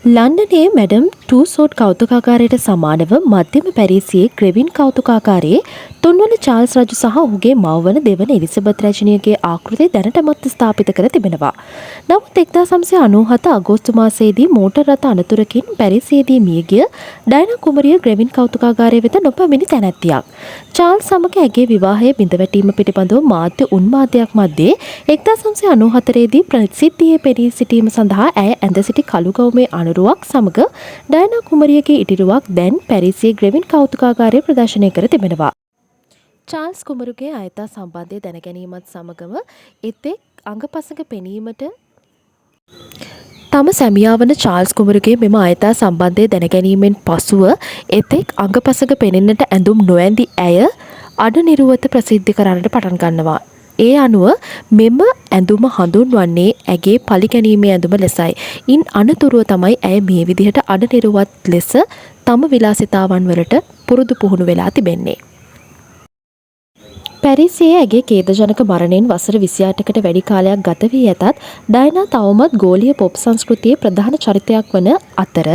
ලන්ඩනයේ madam ටූසෝඩ් කෞතුකාගාරයට සමානව මධ්‍යම පැරිසියේ ග්‍රෙවින් කෞතුකාගාරයේ තුන්වන චාල්ස් රජු සහ ඔහුගේ මව වන දෙවන එලිසබෙත් රැජිනියගේ ආකෘති දැනටමත් ස්ථාපිත කර තිබෙනවා. නමුත් 1997 අගෝස්තු මාසයේදී මෝටර් රථ අනතුරකින් පැරිසියේදී මියගිය ඩයනා කුමරිය ග්‍රෙවින් කෞතුකාගාරය වෙත නොපැමිණි තැනැත්තියක්. චාල්ස් සමග ඇගේ විවාහය බිඳවැටීම පිළිබඳව මාධ්‍ය උන්මාදයක් මධ්‍යයේ 1994 දී ප්‍රසිද්ධියේ පෙනී සිටීම සඳහා ඇය ඇඳ සිටි කළු ගවුමේ අනුරුවක් සමග ඩයනා කුමරියගේ ඉටිරුවක් දැන් පැරිසියේ ග්‍රෙවින් කෞතුකාගාරයේ ප්‍රදර්ශනය කර තිබෙනවා. චාල්ස් කුමරුගේ අයථා සම්බන්ධය දැනගැනීමත් සමගම එතෙක් අඟපසඟ පෙනීමට තම සැමියා වන චාල්ස් කුමරුගේ මෙම අයථා සම්බන්ධය දැනගැනීමෙන් පසුව එතෙක් අඟපසඟ පෙනෙන්නට ඇඳුම් නොඇඳි ඇය අඩ නිරුවත ප්‍රසිද්ධ කරන්නට පටන් ගන්නවා. ඒ අනුව මෙම ඇඳුම හඳුන්වන්නේ ඇගේ පළිගැනීමේ ඇඳුම ලෙසයි. ඉන් අනතුරුව තමයි ඇය මේ විදිහට අඩ නිරුවත් ලෙස තම විලාසිතාවන් වලට පුරුදු පුහුණු වෙලා තිබෙන්නේ. පැරිසියේ ඇගේ ඛේදජනක මරණයෙන් වසර 28කට වැඩි කාලයක් ගත වී ඇතත්, ඩයනා තවමත් ගෝලීය පොප් සංස්කෘතියේ ප්‍රධාන චරිතයක් වන අතර,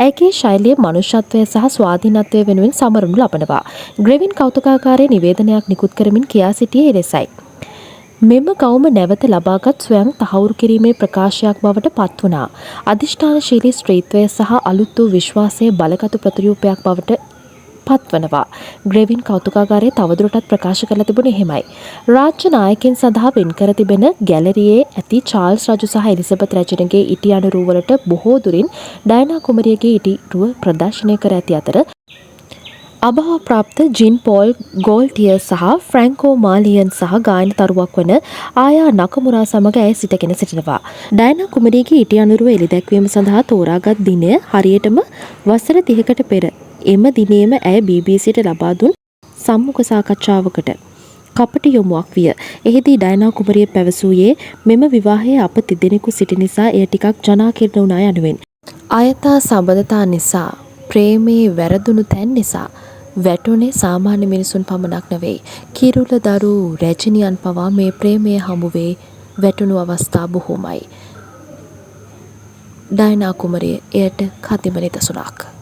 ඇයගේ ශෛලිය මනුෂ්‍යත්වය සහ ස්වාධීනත්වය වෙනුවෙන් සමරනු ලබනවා. ග්‍රෙවින් කෞතුකාගාරය නිවේදනයක් නිකුත් කරමින් කියා සිටියේ එලෙසයි. මෙම ගවුම නැවත ලබාගත් ස්වයං තහවුරු කිරීමේ ප්‍රකාශයක් බවට පත් වුණා. අධිෂ්ඨානශීලී ස්ත්‍රීත්වය සහ අලුත් වූ විශ්වාසයේ බලගතු ප්‍රතිරූපයක් බවට පත්වනවා. ග්‍රෙවින් කෞතුකාගාරය තවදුරටත් ප්‍රකාශ කරලා තිබුණේ එහෙමයි. රාජ්‍ය නායකයින් සඳහා වෙන් කර තිබෙන ගැලරියේ ඇති චාල්ස් රජු සහ එලිසබෙත් රැජිනගේ ඉටි අනුරුවලට බොහෝ දුරින් ඩයනා කුමරියගේ ඉටිරුව ප්‍රදර්ශනය කර ඇති අතර, අභාව ප්‍රාප්ත ජීන් පෝල් ගෝල්ටියර් සහ ෆ්‍රැන්කෝ මාලියන් සහ ගායන තරුවක් වන ආයා නකමුරා සමග ඇය සිටගෙන සිටිනවා. ඩයනා කුමරියගේ ඉටි අනුරුව එළිදැක්වීම සඳහා තෝරාගත් දිනය හරියටම වසර 30කට පෙර එම දිනයේම ඇය BBCට ලබා දුන් සම්මුඛ සාකච්ඡාවකට කපටි යොමුවක් විය. එහිදී ඩයනා කුමරිය පැවසුයේ මෙම විවාහයේ අප තිදෙනෙකු සිටි නිසා එය ටිකක් ජනාකීර්ණ වුණා යනුවෙන්. අයථා සබඳතා නිසා, ප්‍රේමයේ වැරදුණු තැන් නිසා වැටුනේ සාමාන්‍ය මිනිසුන් පමණක් නෙවෙයි. කිරුළ දරු රැජිනියන් පවා මේ ප්‍රේමය හමුවේ වැටුණු අවස්ථා බොහෝමයි. ඩයනා කුමරිය එයට කදිම නිදසුනක්.